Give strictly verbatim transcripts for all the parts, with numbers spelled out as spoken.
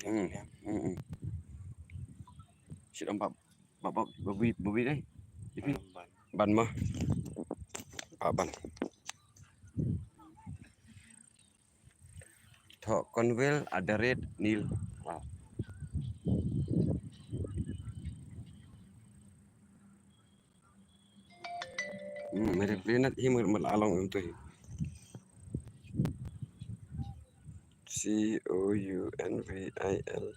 Hmm, hmm, hmm. Shu dang ba, ba, ba, ba, bui, ba bui dei. Ipi? Ban. Ban ma. Ba ban. Tho Conwell at the rate Neil. Wow. Hmm, mari planet hi mari mal along untuk hi. C O U N V I L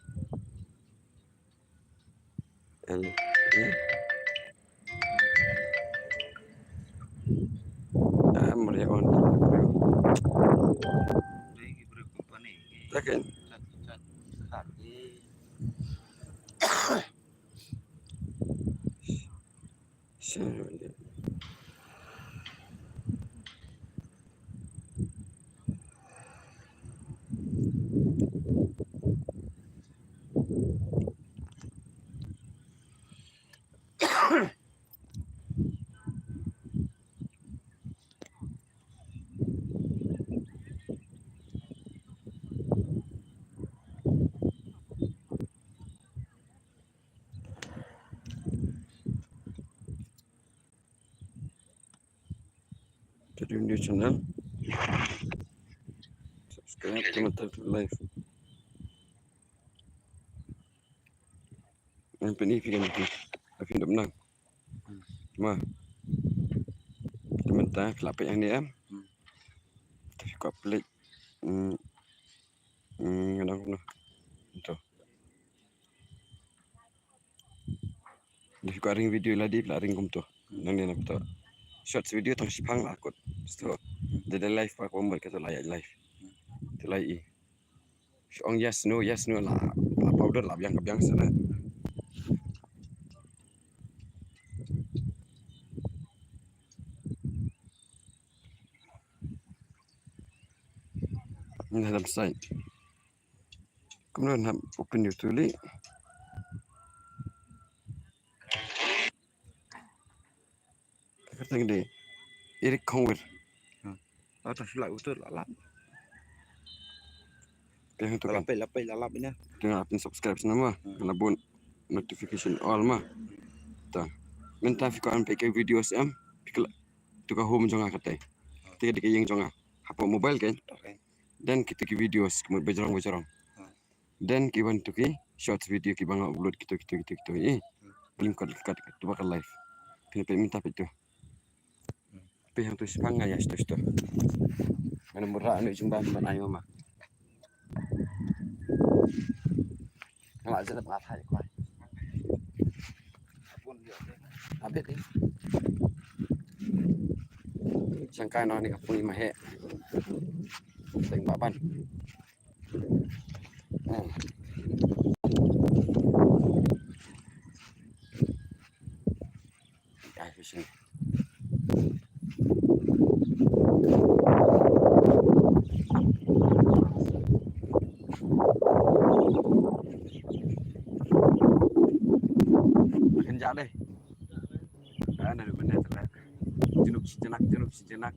L E. Ah, mari on. Yakin? Jadi new channel. Subscribe, comment, like. Em pynïaid phi kan phi. Phi dep nang. Ma. Te mynta phi la peit hangne em. Te phi kwah peit. Hmm. Hmm, ngan ong kumno. To. Te phi kwah ring video lade phi la ring kumto. Nangne na to. Shorts video tang shipang la kut. To. Te da live pa kumno ka to la ïa live. Te la i. Ong yes no, yes no la, la powder la biang ka biang sana. Nah, dalam side. Kumno hap open YouTube li. Kata ngi dei Eric Khongwir. Hmm. Oh, ta shu lap utur lap lap. Phi hang tu kan. Lap peit, lap peit, lap lap ina. Tu nga phin subscribe sna ma. Hmm. Nga la bun notification all ma. Ta. Mynta phi kwah peit ki videos em. Phi kwah tu ka home jong nga katai. Te ka dei ka ïing jong nga. Hapoh mobile kan. Okay. Then kitu ki videos ki mut bajrong bajrong. Hmm. Then ki wan tu ki shorts video kiba nga upload kitu, kitu, kitu, kitu. Eh. Hmm. Link kat, kat, kat, tu bakal live. Phi peit mynta peit tu. Hmm. Phi hang tu shipang nga ïa stu stu. Mana mura anu jumba man ai mama. Nga la jadap nga thai kwai. Abit ni. Shangkai no ni ka pung i mahe. Teng baban. Hmm. Ai, fishing. Kynjah dei. Ah, na dei bynta tu lah. Junub sejenak, junub sejenak.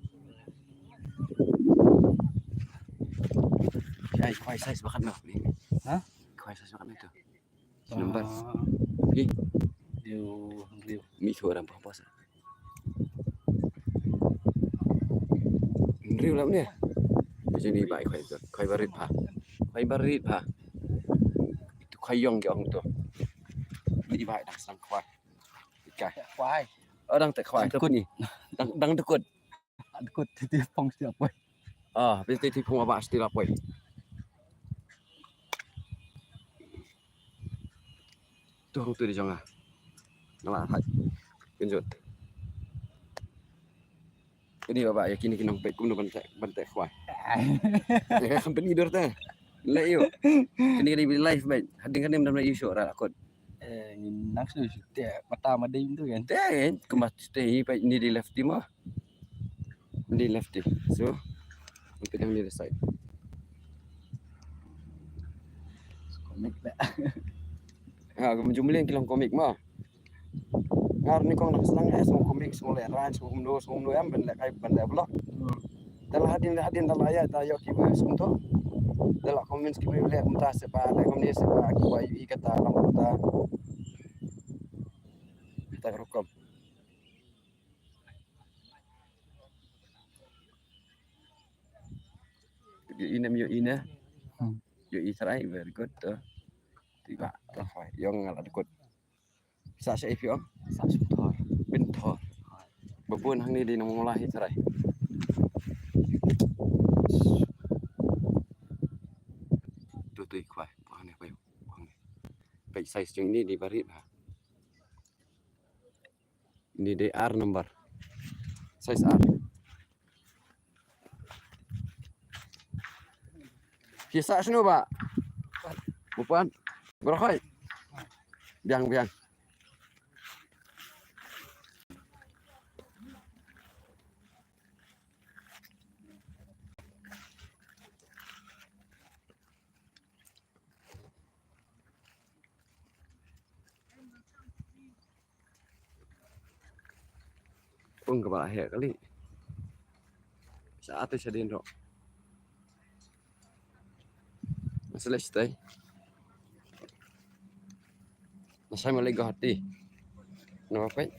Ai, khwai size ba khatno ni. Ha? Khwai size ba khatno tu. Number. Ah. Okey. Hynriew, hynriew. Mih tu orang papa sa. Hynriew lah ni. Macam ni bai khwai tu. Khwai barit pha. Khwai barit pha. Itu khwai ïong ki ong tu. Ni bai dang sang khwai. Ikai. Khwai. Oh, dang teh khwai. Dang tekut. Kut ni. Dang, dang tekut. Dang tekut, tip phong stia poi. Ah, phi tip phong ba stia poi. Tu hang tu dei jong nga. Nga la thait. Kynjut. Kini ba ba ïa kini ki nongpeit kumno ban teh, ban teh khwai. Ïa ka company dur te. Leh ïoh. Kini kini live beit. Hadien kane mynta ïoh shuh ra kot. Eh, nang shu shu te mata ma dei tu kan. Te kan, kumba te hi peit ni di lefty ma. Ni lefty. So, untuk yang ni side. Komik dah. Ha, kumba jumleng ki long komik ma. Ngar ni kong nak senang eh, semua komik, semua leh ran, semua kumno, semua kumno em, ban leh kai, ban leh vlog. Hmm. Dah lah hadien, hadien dah lah ya, dah yok ki views kumto. Da lah comment ki briew leh kumta se ba leh kumne se ba ki ba ïohi kata long kumta. Kata ka rukom. Ïohi ne em ïohi ne? Hmm. Ïohi trai, very good to. Ti ba, to, ïong nga la dkut. Sa sha i phi ong? Sa sha Pynthor. Pynthor. Ba bun hangne dei nang mula hi trai. Tu tu i khwai, buh hangne khwai, buh hangne. Peit size jong ini dei barit ha. Ini dei ar number. Size ar. Phi sah shano ba? Bupan. Baroh khoi. Biang, biang. Pung kaba la heh kali. Sa ate sa din ro. Masalah stay. Lashai ma leit Guwahati. Namar peit.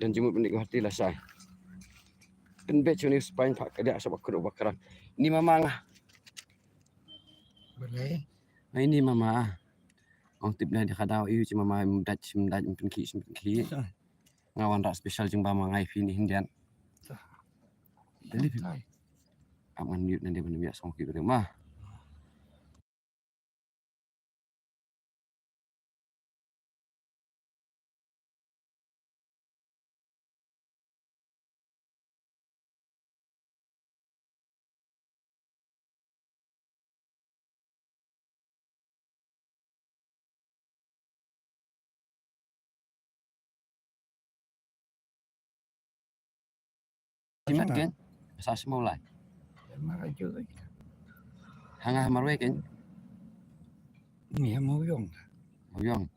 Don jingmut ban leit Guwahati lashai. Pynbeit shuh ni Spain phah ka dak sha ba khreh ba khrang. Ni mama nga. Balei? Ai ni mama. Ong tip na di ka daw iu ci mama, ym dait, ym dait, ym pynkhih, ym pynkhih. Nga wanrah special jingba ma nga ïa phi ni hyndiat. Dali phi. Ap ngan mute nangne ban ym ïa song ki briew ma. Kiman ken? Sa sma ulai. Mara jo. Hanga marwei ken? Ni ha Mawiong. Mawiong.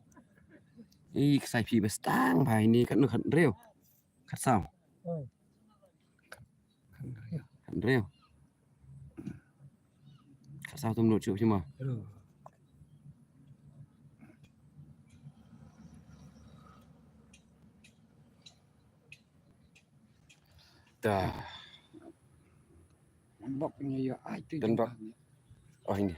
I ksai phi bastang bai ni kan nu kan reu. Kat saw. Kan reu. Kan reu. Kat saw tum nu chu phi ma. Reu. Da. Bok ni ya ai tu. Dan bok. Oh ini.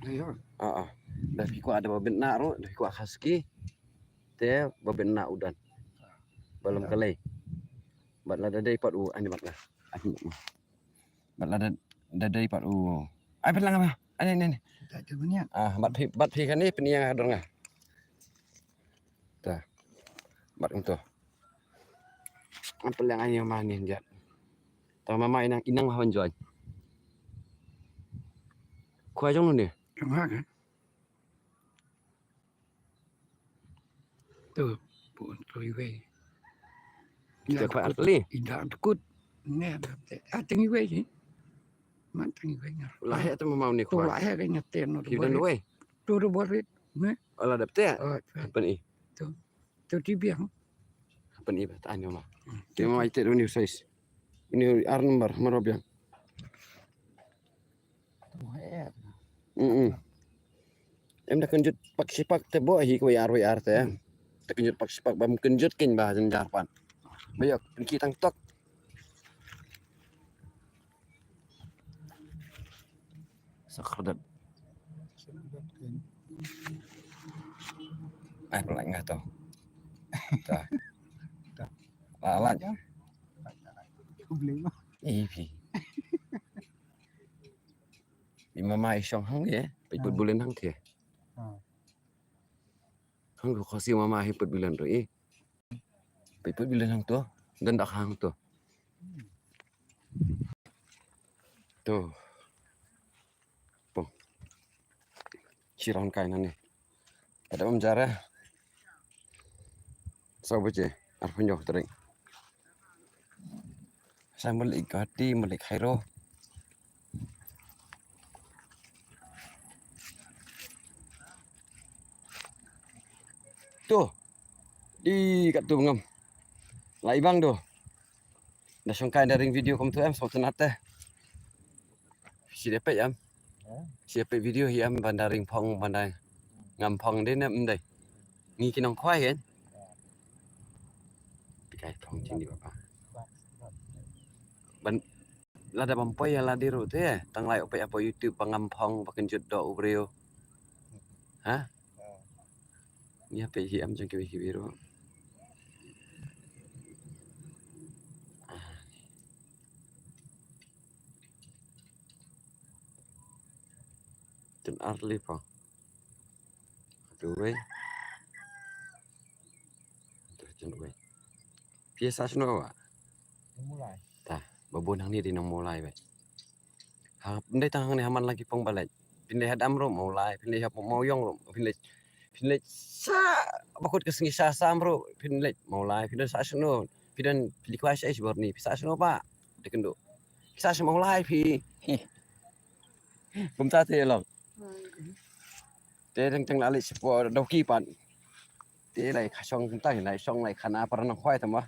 Da ya. Ah ah. Da phi kwah da ba bin na ro, da phi kwah khaski. Te ba bin na udan. Balam kalai. Bat la da dei pat u ani bat la. Ani bat la. Bat la da, da dei pat u. Ai pat la nga ba. Ani ani ani. Ah bat phi, bat phi kane pynïa nga dor nga. Ta. Bat kumto. Am pynleng ai ïa mama ni hyndiat. Ta mama inang, inang ma wan join. Khwai jong nu ni. Jong ha ka. Tu, pu tu iwei. Kita khwai atli. Ida kut. Ne da te. Ah, teng iwei ji. Man teng iwei ngar. Lah ya tu mama ni khwai. Tu lah ya ka nyaten. Ki dan wei. Tu ru borit. Ne. Ala dap te. Pen i. Tu. Tu ti biang. Pen i ba ta ni ma. Ti ma ite ni size. Ni ar number maro biang. Mm. Em da kynjut pak sipak te bo hi ko ar wei ar te. Da kynjut pak sipak bam kynjut kin ba jan jar pan. Ba yok ki tang tok. Sakhrdat. Ai, pala nga to. Ta. Pala. Ipi. Ima mai shong hang ye, pai put bulen hang the. Hang ko si mama hi put bulen ro i. Peit peit bilan hangto, dan dak hangto. To. Pong. Chiron kai nani. Ada om jara. Saw baje, arphew hynñiew tarik. Sa malik Guwahati, malik Cairo. Tu. Di kat tu ngam. Lai bang tu. Da shongkai da ring video kum tu em, so tu nate. Shi dei peit em. Shi dei peit video hi em, ban da ring phong, ban da ngam phong dei ne em dei. Ngi ki nongkhwai kan. Te kai phong jingdih baba. Ban lada bam poi ïa lade ruh te tang lai u peit hapoh YouTube ba ngam phong ba kynjut doh u briew. Ha? Ngi peit hi em jong kiwei kiwei ruh. Jan ar lei pang. Duwei. Jan duwei. Phi sa sno wa? Nong Mawlai. Ta, ba bun hangne dei nong Mawlai ba. Ha, ndei tang hangne ha man la ki pong ba leit. Phin leit ha Dam ruh Mawlai, phin leit ha Mawiong ruh, phin leit, phin leit sa ba kut ka sngi sa sam ruh, phin leit Mawlai, phin don sa sno, phin don phi leit kwai sa is bor ni, phi sa sno ba. Dei kynduh. Phi sa sno Mawlai phi. Kumta te long. Te dang tang la leit sha por dau ki pan. Te lai kha shong kumta lai shong lai khana para nong khwai tama.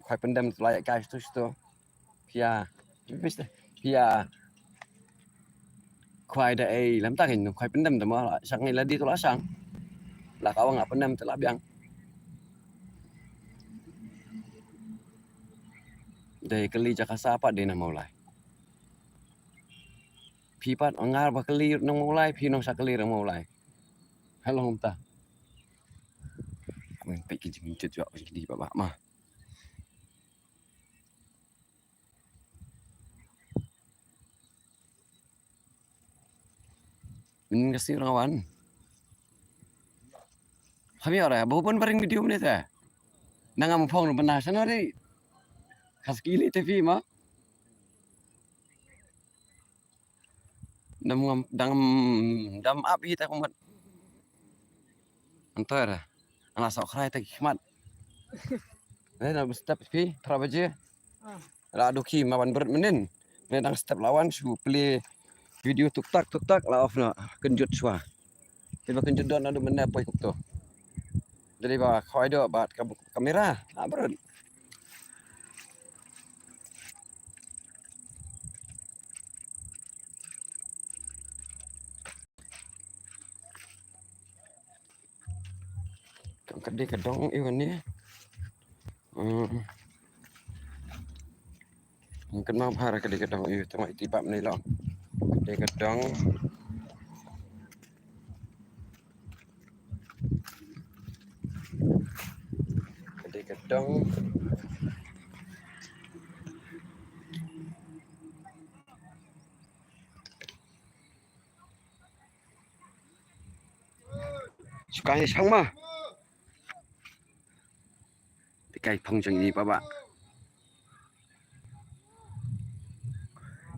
Khwai pyndem tu lai kai stu stu. Pia. Pia. Khwai da ei lam ta kin khwai pyndem tama. Sang ngi la di tu la sang. La ka wang pyndem tu la biang. Dei kali jaka sa pat dei na Mawlai. Phi pat ngar ba kali nong Mawlai, phi nong sa kali nong Mawlai. Hello ta. Kmen peit ki jingchut jok ki di baba ma. Min ka si rawan. Kami ora, bu pun paring video ni ta. Nang am phong bana sana ri. Kas kili te phi ma. Dam ngam, dam, dam ap hi ta kumat. Antar. Ana sok khrai ta ki khmat. Eh, na step phi, phra baje. Ra duki ma ban brut menin. Ne dang step lawan shu play video tuk tak, tuk tak, la off na. Kynjut shuwa. Te ba kynjut don adu mynne poi kup to. Jadi ba khawai do ba ka kamera. La brut. Ka dei ka dong i wan ni. Hmm. Mungkin ma bhar ka dei ka dong i tong i tibap ni lo. Ka dei ka dong. Ka dei ka dong. Suka hi sang ma. Te kai phong jong i baba.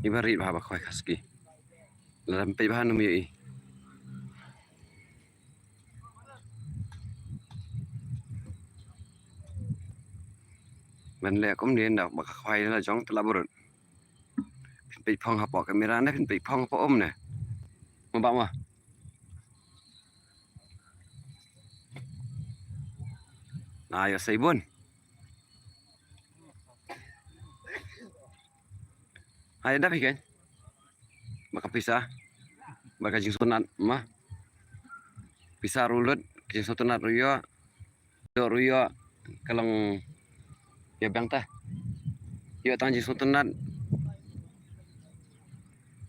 I ba rit ba ba khoi khaski. Lam pei ba num i. Ban le kum dien da ba khoi la jong tla burut. Phin pei phong hapoh kamera ne, phin pei phong hapoh um ne. Mo ba mo. Na yo sei bun. Hai da phi ken. Ba ka pisa. Ba ka jingsynat ma. Pisa rulut, jingsynat ruyo. Dok ruyo ka long ïa biang ta. Ïa tang jingsngewtynnat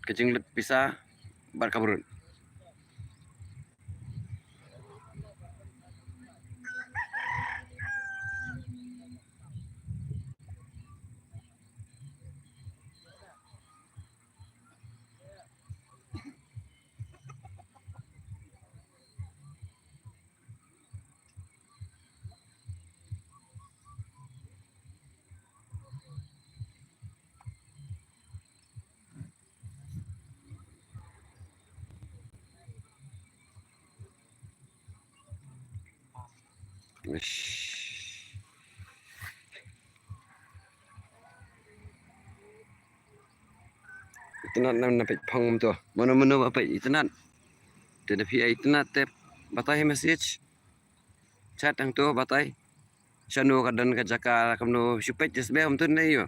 ka jinglut pisa bad ka brut. Itynnad, na, na peit phong to. Mano mano ba peit itynnad. Te da phi ai itynnad te batai message. Chat hangto batai. Shano ka don ka jaka kumno, shu peit just be kumto ne ïo.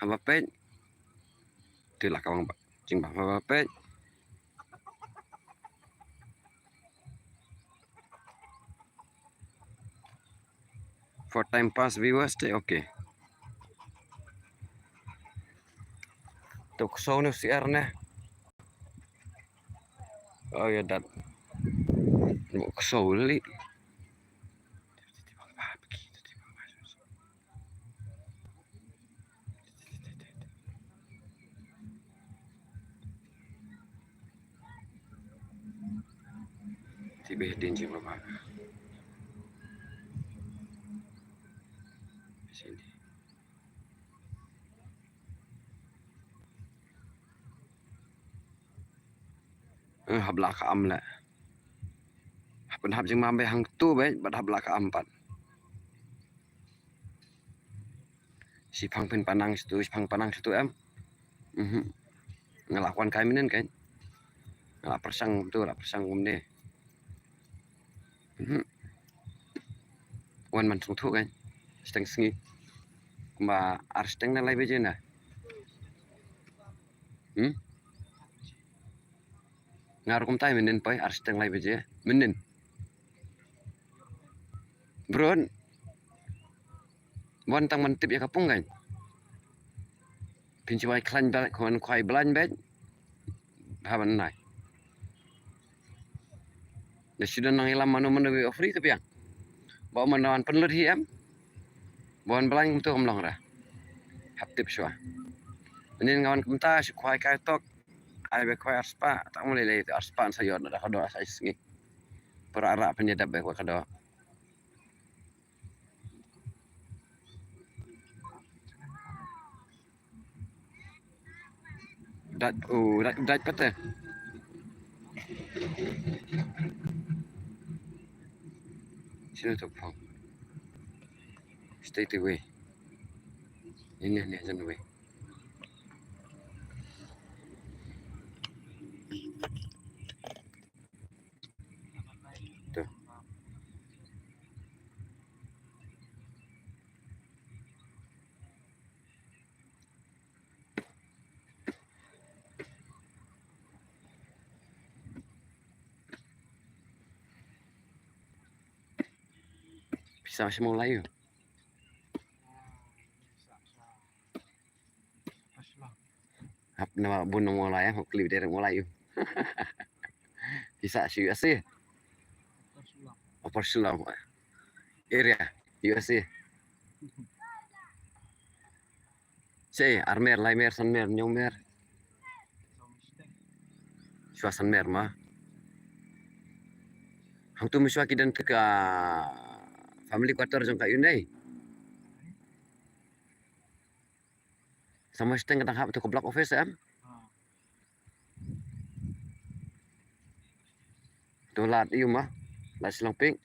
Haba peit Te la ka bang ba jingbam ba peit. For time pass viewers te okay. To kso ne siar ne. Oh ya dat. Mo kso li. Tibe din je baba. Sini. Eh, hap la ka am le. Hap hap jingmam be hangtu be, bad hap la ka am pat. Shipang phin panang situ, shipang panang situ em. Mhm. Nga la kwan kai mynnin kai. Nga la pyrshang tu, la pyrshang kumne. Mhm. Wan man sngewthuh kai. Steng sngi. Kumba ar steng na lai baje na. Hmm? Nga rukom tai mynnin poi ar steng lai baje. Mynnin. Bro. Wan tang man tip ïa ka pung kai. Phin shu ai khlaiñ ba khwan khwai blaiñ bad. Haban nai. Da shu don nang ïalam mano mano wi ofri ka biang. Ba mano an pynlut hi em. Ba wan blaiñ kumto kam long ra. Hap tip shuwa. Mynnin nga wan kumta shu khwai kai tok. Ai be khwai arspah. Tak muli lei arspah sa ïoh na da ka do sa sngi. Para ara pynïadap be ka do. Dat, oh, dat, dat pate. Sino to phong. Stay away. Ini, ini, jangan away. Tuh. Pisa masih mulai yuk. Hap nama bun nang mulai, hap klik direct mulai yuk. Pisa shu U S A. Upper Shillong. Area, U S A. Sei, armer, laimer, sanmer, ñiewmer. Shuwa sanmer ma. Hangtu mynshuwa ki don ka family quarter jong ka ïu nei. Sa masteng ka dang hap tu ka block office em. To lad ïu ma. Lad Shillong Peak.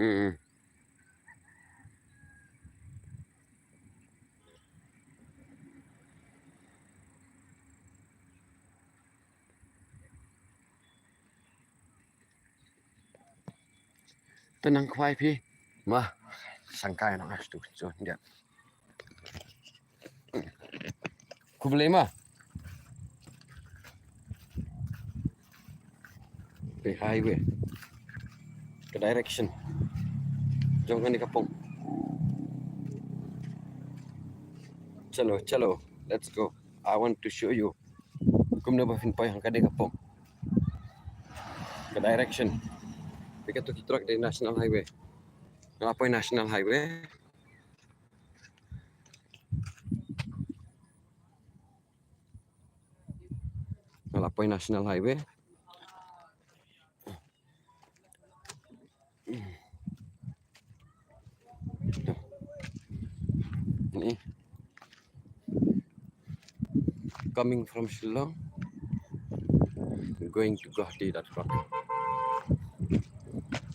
Hmm. Te nang khwai phi. Ma. Sangkai nang astu. So, dia. Khublei ma. Ka highway. Ka direction jong kane ka pong. Chalo, chalo. Let's go. I want to show you. Kumno ba phin poi hangkane ka pong. Ka direction. Phi kato ki truck dei National Highway. Nga la poi National Highway. Nga la poi National Highway. Ni. Coming from Shillong, going to Guwahati, that road.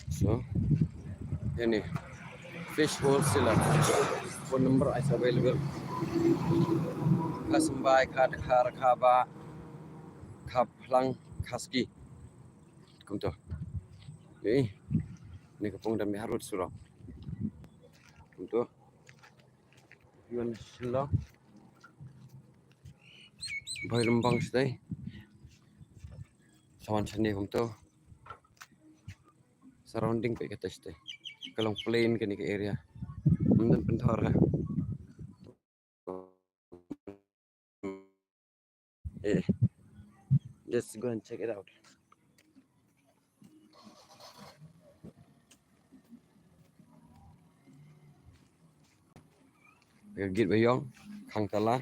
So, any fish wholesaler, phone number is available. Khasambai, Khadkhar, Khaba, Khaplang, Khaski. Kumto. Ni, ni ka pung dam biharut surok. Kumto. Yuan Shillong. Bhoi Lumbang shatei. Sa wan shane kumto. Surrounding peit kata shatei. Ka long plain kane ka area. Ym don pynthor ha. Eh. Let's go and check it out. Ka gate ba ïong, khang tala.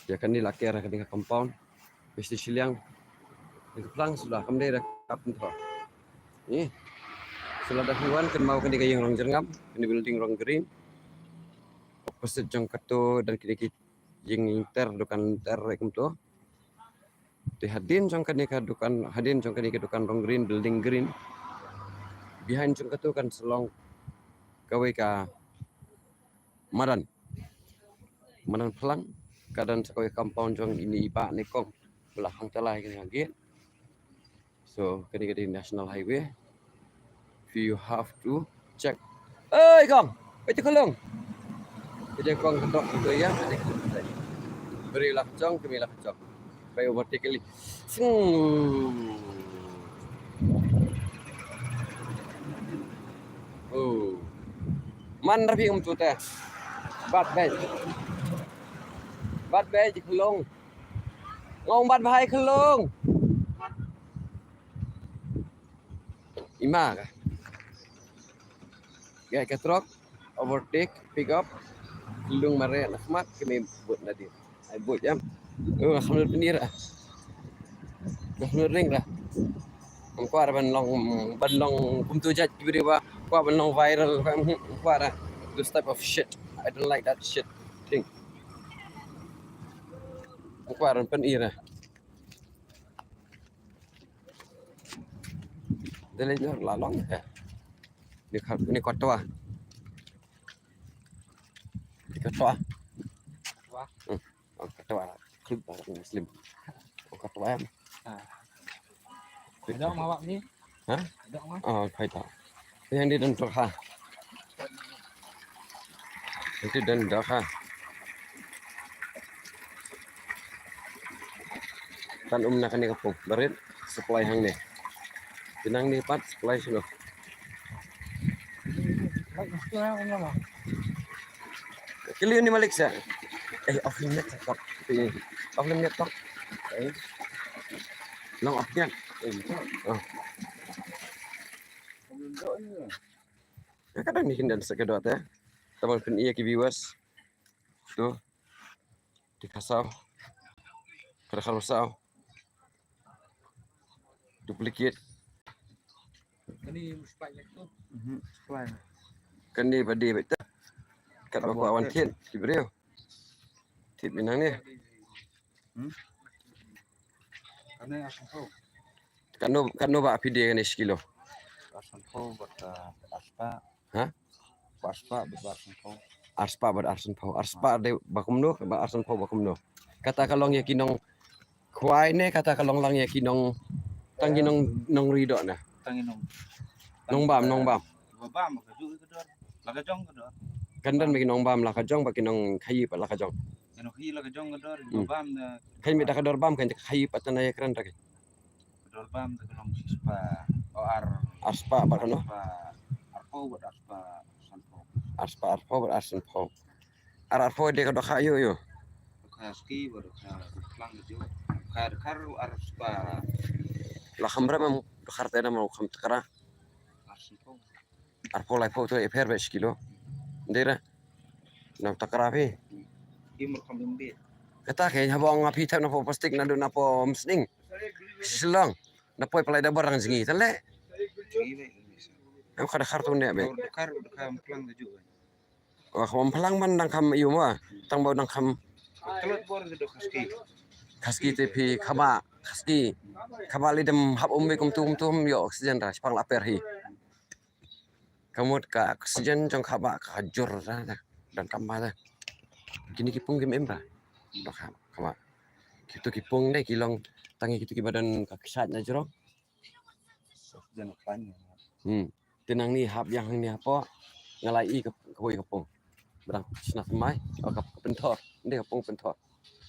Ïa kane la ker ha kane ka compound. Phi shiliang. Ka phlang suda kam dei da ka pynthor. Ni. Suda da phi wan kynmaw kane ka ïing rong jyrngam, kane building rong green. Opposite jong kato don kine ki ïing lynter, dukan lynter kumto. Te hadien jong kane ka dukan, hadien jong kane ka dukan rong green, building green. Behind jong kato kan sa long kawei ka madan. Madan phlang, ka don sa kawei compound jong ine i bah ne kong. Ba la khang tala ïa kane ka gate. So, kane ka dei National Highway. If you have to check. Oi, kong. Oi, tu kong. Oi, kong, ketok tu ya. Beri lah kong, kami lah kong. Bai overtake kali. Sung. Oh. Man rapi um tu teh. Bat bai. Bat bai di kelong. Ngong bat bahai kelong. Ima ka. Gai ka truck, overtake, pick up, lung mare na khmat kami but na di. Ai but jam. Oh, kham lut penir ah. Kham lut ring dah. Kham kwar ban long, ban long kumtu jat video ba. Kwar ban long viral, kwar dah. This type of shit. I don't like that shit thing. Kwar ban penir ah. Dele jor la long eh. Ni khat ni kotwa. Ni kotwa. Wah. Hmm. Oh, kotwa. Klub ba muslim. Oh, kotwa. Ah. Ada ma wak ni? Ha? Ada ma? Oh, khai ta. Yang di dan ha. Nanti dan dah ha. Kan um na kane ka pung barit supply hangne. Pinang ni pat supply sino. Kili ni malik sa. Eh, off limit tok. Off limit tok. Long off limit. Oh. Kadang ni kindan sa kedua te. Taman pun iya ki viewers. Tu. Di Khasaw. Kada Khasaw. Duplicate. Kani muspah yak tu. Mhm, muspah. Kani badi beta. Kat ba wan thiet ki briew. Thiet minang ni. Hmm? Kani asam tu. Kano, kano ba phi die kane shi kilo? Arspah bad, ah, arspah. Ha? Arspah bad arspah. Arspah bad arspah. Arspah de ba kumno, bad arspah ba kumno. Kata ka long ïa ki nongkhwai ne, kata ka long lang ïa ki nong, tang ki nong, nongri doh ne. Tang ki nong. Nongbam, nongbam. Ba bam ka ju ka dor. La ka jong ka dor. Kan don ba ki nongbam la ka jong, ba ki nongkhaïi pat la ka jong. Ki nongkhaïi la ka jong ka dor, hmm, ba bam na. Kan mih da ka dor bam kan khaïi pat tang ïa kren da ki. Ka dor bam te ka long shispah, oh, ar. Arspah bad kano? Arspah arphew bad arspah sanphew. Arspah arphew bad arspah sanphew. Ar arphew de ka dohkha ïoh ïoh. Dohkha ski bad dohkha klang ka jong. Dohkha dohkha arspah. La kham rem em dohkha te na ma kham takra. Arspah sanphew. Arphew laiphew to e pher bad shi kilo. Ndei ra. Nang takra phi. Kim rukom lim bit. Kata ke haba ong phi thep na pho plastik na du na pho msning. Shillong. Na poi palai da barang jingi tale. Em kada khar tu ne be. Kada khar kada khar plang da ju. Wah, kham plang man dang kham yu ma. Tang bau dang kham. Kelut bor du khaski. Khaski te phi khaba khaski. Khaba li dem hap um be kum tum tum yo oxygen ra shpang la per hi. Ka mut ka oxygen jong khaba ka jur da, da, donkam ba da. Kini ki pung kim im ba. Donkam khaba. Kitu ki pung de ki long tang kitu kiba don ka ksat na jrong. Oxygen khlaiñ. Hmm. Te nangne hap ïa hangne hapoh. Nga la i ka, kawei ka pung. Ba dang shna thymmai, oh, ka pynthor. Nde ka pung pynthor.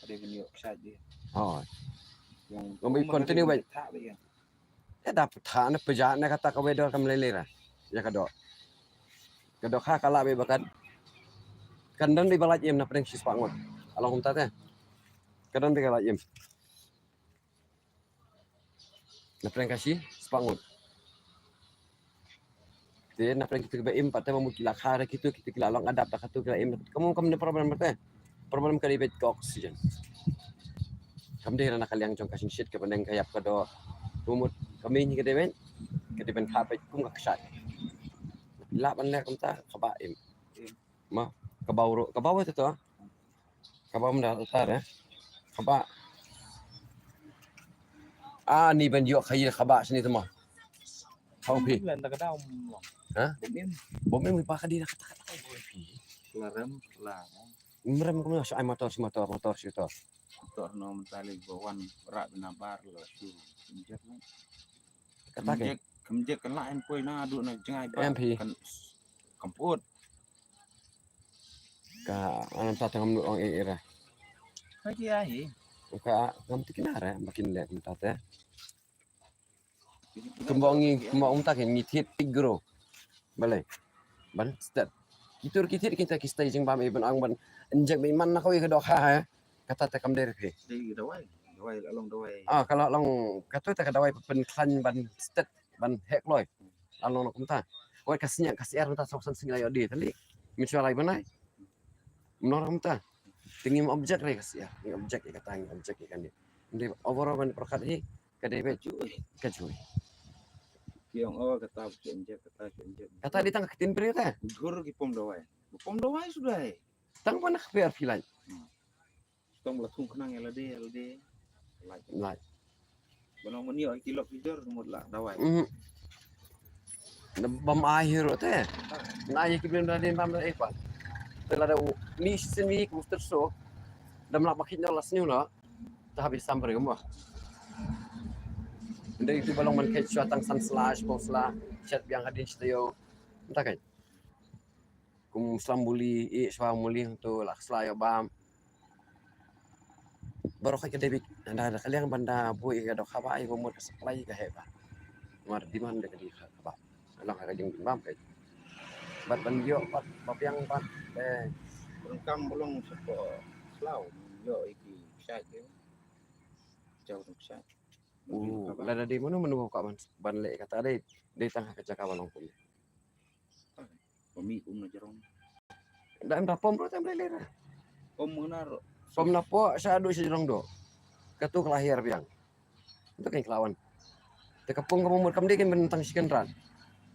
Ka dei ban ïoh kshaid de. Oh. Ngam bi continue beit. Thah beit ïa. Te da thah ne pynjah ne kata ka weather kam lei lei ra. Ïa ka doh. Ka doh kha ka lah beit ba kan. Kan don beit ba lait im na pdeng shi spah ngut. Ka long kumta te. Kan don beit ka lait im. Na pdeng ka shi spah ngut. Te na pdeng kito kiba im pat te ba mut ki la kha re kito, kito ki la long adapt da kato ki la im. Kam, kam ne problem te. Problem ka dei beit ka oxygen. Kam dei na ka liang jong ka shin shit kaba dang ka ïap ka doh. Ba mut ka main ka dei beit. Ka dei ban kha beit kum ka kshaid. Lah ban leh kumta kaba im. Im. Ma, kaba uru, kaba uru te to. Kaba mynta tar eh. Kaba. Ah, ni ban ïoh khaïi kaba sini te ma. Kaba phi. Lan da ka dau long. Ha? Bom im. Bom im ba ka dei na kata kata kaba phi. La rem, la. Rem kumno, shi ai motor, shi motor, motor, shi motor. Motor no mynta lei ba wan rak na bar la shu. Injek. Kata ke. Kam jek, kam jek kan lah en poi na du na jngai ba. Em phi. Kan, kan put. Ka, an ta tang ngam ong e era. Ka ji ai. Ka ngam tikna re, makin le kumta te. Kumba ngi, kumba ong ta ke ngi thied tik gro. Balei. Ban stet. Kitur ki thied kita ki stay jingbam e ban ang ban injek beit man na kawei ka doh kha ha. Kata te kam dei re phi. Dei dawai. Dawai la long dawai. Ah, ka la long kato te ka dawai pynkhlaiñ ban stet ban heh kloi. La long na kumta. Wat ka sniang ka syiar mynta song san sngi la ïoh dei tali. Mynshwa lai bnai. Mynno ra kumta. Te ngim object re ka syiar. Ngim object ïa kata, ngim object ïa kane. Dei overall ban pyrkhat hi ka dei beit. Ka jui. Ki ong o kata ki injek, kata ki injek. Kata dei tang ka ktien briew te. Dur ki pom dawai. Pom dawai suda. Tang ban ka pher phi lai. Hmm. Tang ba la thung khnang ïa lade, ïa lade. Lai. Lai. Ba nong mani oi ki lok ki jor mut la dawai. Mhm. Na bam ai hero te. Na ye ki bin da den bam da e pa. Te la da u ni sin ni ku ter so. Dam la ba khit no la sniu no. Ta habi sam bre mo. Ndai tu ba long man khit shwa tang san slash, po slash. Chat biang hadin shtayo. Nta kai. Kum slam buli, i swa muli tu la sla ïa bam. Baroh ka dei beit, nda da ka liang ban da bui ka doh kaba ai ba mut ka supply ka heh ba. Mar demand da ka dei kaba. Alang ka jing bam kai. Bad ban ïoh bad ba biang bad, eh. Rengkang ba long sha ko slaw, ïoh i ki kshaid ke. Jaw tu kshaid. Uh, lada dei mano mano ka ban, ban leh kata dei, dei tang ha ka jaka ba long kum. Pom i kum na jrong. Da em da pom ruh te em lei lei ra. Pom mena ruh. Pom na po sha du sha jrong do. Katu ka la hiar biang. Ntu kan ka la wan. Te ka pom ka pom kam dei kan ban tang shi kynrad.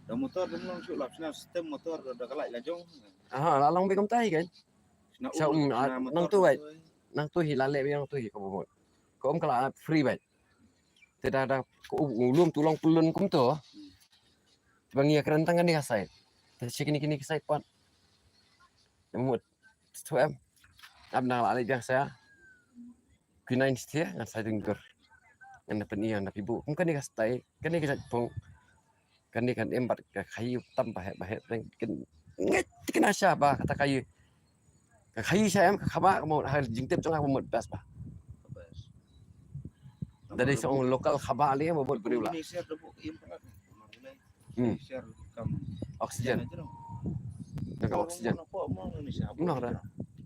Da motor da mlong shu lap sna stem motor da ka lait la jong. Aha, la long beit kumta hi kan. Sna sha um, um, ah, sna motor nang tu beit. Nang tu hi la leh beit nang tu hi ka pom. Ka um ka la free beit. Te da, da, ko u, u lum tu long pulun kum to. Te ba ngi ïa kren tang kane ka side. Te shi kine, kine ki side pat. Em mut. Tu em. Ap nang la leit biang sa. Ki nine stia ngan sa ding dur. Ngan da pyni ngan da pibu. Kum kane ka side, kane ka jait pung. Kane kan em bad ka khaïi tam ba heh, ba heh teng. Kan ngeit kane sha ba kata khaïi. Ka khaïi sha em ka khaba ka mut ha jingtip jong nga ka mut best ba. Best. Da dei song local khaba li ka mut briew la. Ni share da bu im pala. Hmm. Share kam oxygen. Share da. Ka oxygen. Nong ra.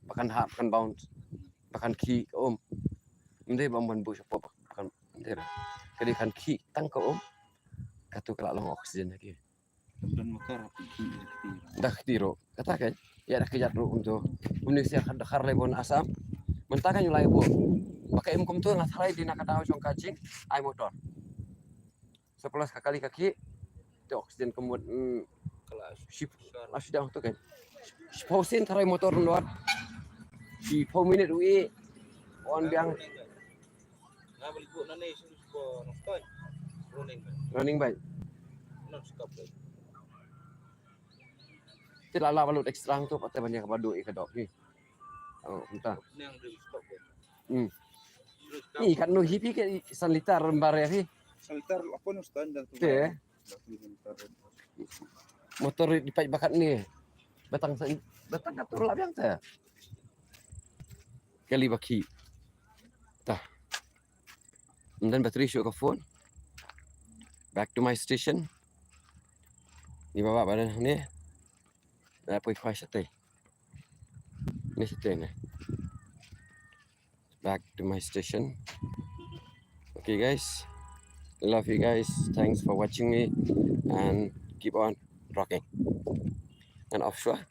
Ba kan hap kan bounce. Ba kan khih ka um. Ym dei ba ym ban buh shapoh ba kan ym dei ra. Ka dei kan khih tang ka um. Katu ka la long oxygen ha ki. Don motor ha phi khih da kti ruh. Da kti ruh. Kata kan. Ïa da kjat ruh kumtu. Kumne sia khar da khar lei bon Assam. Mynta kan ïa lai buh. Ba ka im kumtu nga tharai dei na ka daw jong ka jing ai motor. Sa plus ka kali ka khih. Te oxygen ka mut, mm, ka la ship, la ship down tu kan. Shiphew sien tharai motor ndot. Shiphew minit wi. On biang. Nga balik buh nane shu ko nong stoi. Running bike. Running bike. Non stop bike. Te la la balut extra tu pat te ban ïa ka ba duh ïa ka doh hi. Oh, mynta. Nang dei stop bike. Hmm. Ni kat nu hi phi ke san liter bar ïa phi. San liter la pun stoi dan tu. Te. Motor di pait ba kat ni. Batang sa, batang kat tur la biang te. Kali ba khih. Ta. Ym don battery shuh ka phone. Back to my station. Ni baba ba don ne. Ba poi khwai shatei. Ni shatei ne. Back to my station. Okay guys. Love you guys. Thanks for watching me and keep on rocking. And offshore.